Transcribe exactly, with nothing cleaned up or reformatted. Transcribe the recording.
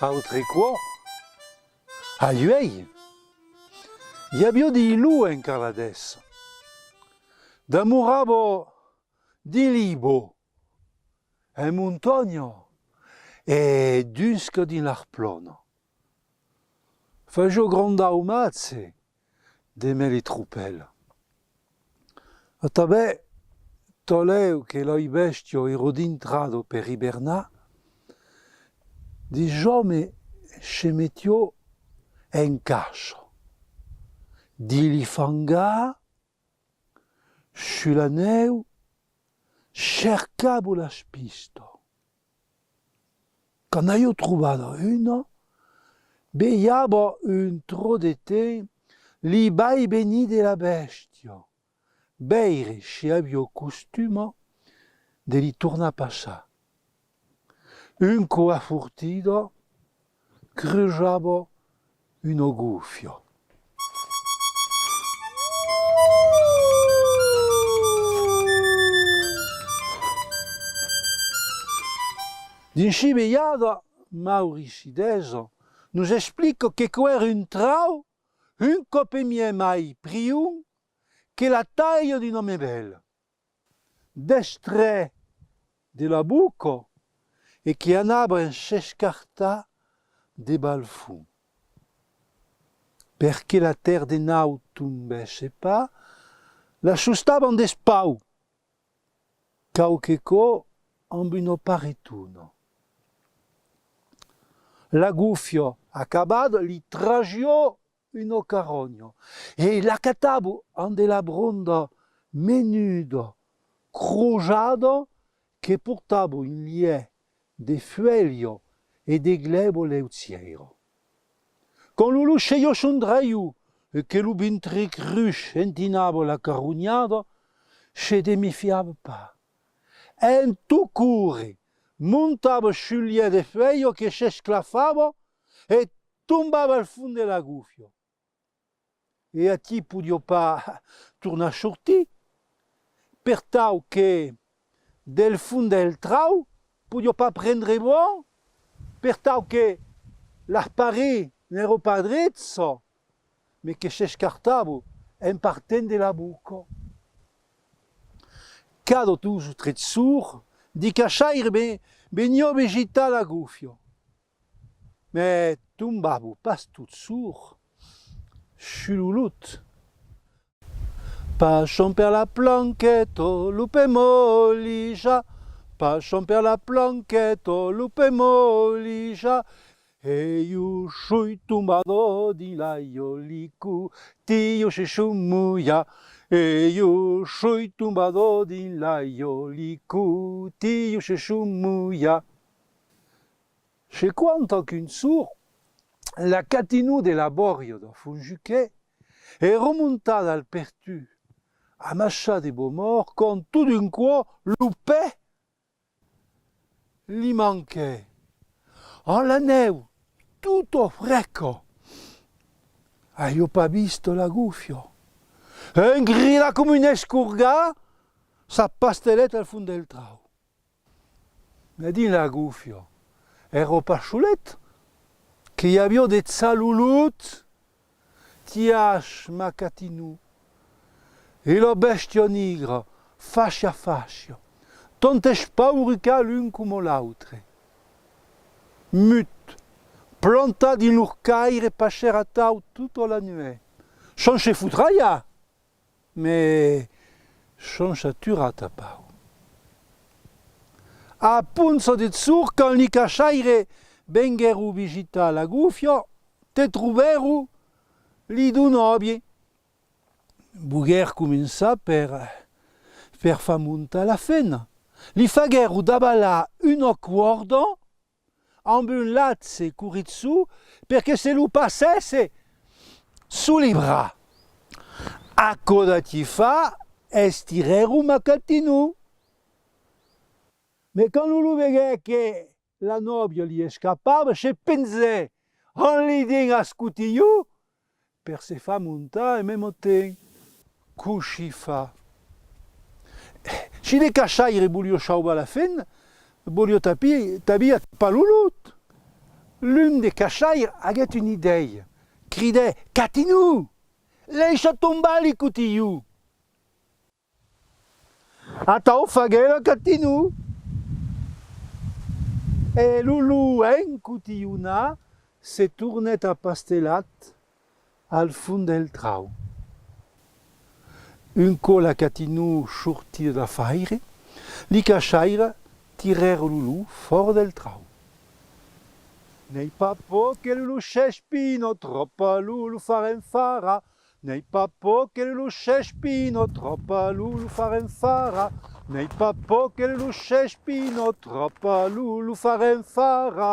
Autre còp, a uèi, i aviá de lop en Caladés. Damorava dins li bòscs, en montanha e dusca dins las planas. Fasiá grand daumatge demest li tropèls. Atanben, talèu que las bèstias èran dintradas per ivernar, de òmes se metián en caça, dins li fangars, sus la nèu, cercavan las pistas. Quand n'avián trobat una, velhavan un tròç de temps li vai-venir de la bèstia, veire se aviá costuma de li tornar passar. Un còp afortida, creusavan una gòfia. Dins si velhadas, Maurici Dèsa nos explica que quò èra un trauc un còp e mièg mai prim que la talha d'un òme bèl, destrech de la boca e que anava en s'escartar de bas al fons. Per que la tèrra de naut tombèsse pas, la sostavan d'espaus, quauque còp amb una paretona. La gòfia acabada, li trasiá una caronha e l'acatava amb de la bronda menuda, crosada, que portava un lièch de fuèlhas e de glèbas leugièras. Quand lo lop sèiá son draion e que lo ventre crus entinava la caronhada, se desmefiava pas. En tot córrer, montava sul lièch de fuèlhas que s'esclafava e tombava al fons de la gòfia. E aquí podiá pas tornar sortir, per tau que del fons del trauc podiá pas prendre vent, per tau que las parets n'èran pas dretas, mas que s'escartavan en partent de la boca. Cada dos o tres jorns, de caçaires ve-, venián visitar la gòfia. Mas tombavan pas totjorn sus lo lop. Passam per la planqueta, lo pè molijar. Passam per la planqueta, lo pè molijar. E ieu soi tombada dins l'aiga, li cotilhas se son molhats. E ieu soi tombada dins l'aiga, li cotilhas se son molhats. Se conta qu'un jorn, la Catinon de la bòria de Font-Juquet èra montada al pertús, amassada de bòsc mòrt, quand tot d'un còp lo pè li manquèt. Amb la nèu tota fresca, aviá pas vist la gòfia. En gridar coma un escorgat, s'apastelèt al fons del trauc. Mas dins la gòfia, èra pas solet, que i aviá de jalolots, Tiash, Macatinon, e la bèstia nigra, fàcia a fàcia, tant espaurucats l'un coma l'autre. Muts, plantats dins lor caire, passèron atau tota la nuèch, sens se fotralhar, mas sens s'aturar tanpauc. A poncha de jorn, quand li caçaires venguèron visitar la gòfia, te trobèron li dos nòvis. Volguèron començar per, per far montar la femna. Li faguèron davalar una còrda amb un laç corretjós per que se lo passèsse sus li braç. Aquò d'aquí fach, estirèron Macatinon. Mas quand lo lop veguèt que la nòvia li escapava, se pengèt amb li dents als cotilhons per se far montar en mème temps. Cossí far? Si li caçaires volián sauvar la femna, volián tapi-, tanben atrapar lo lop. L'un de caçaires aguèt una idèia. Cridèt: Catinon! Laissa tombar li cotilhons! Atau faguèt lo Catinon. E lo luènh cotilhonat se tornèt apastelat al fons del trauc. Un còp la Catinon sortida d'afaire, li caçaires tirèron lo lop fòra del trauc. N'ai pas paur que lo lop s'espina, tròp lo lop farem fara. N'ai pas paur que lo lop s'espina, tròp lo lop farem fara. N'ai pas paur que lo lop s'espina, tròp lo lop farem fara.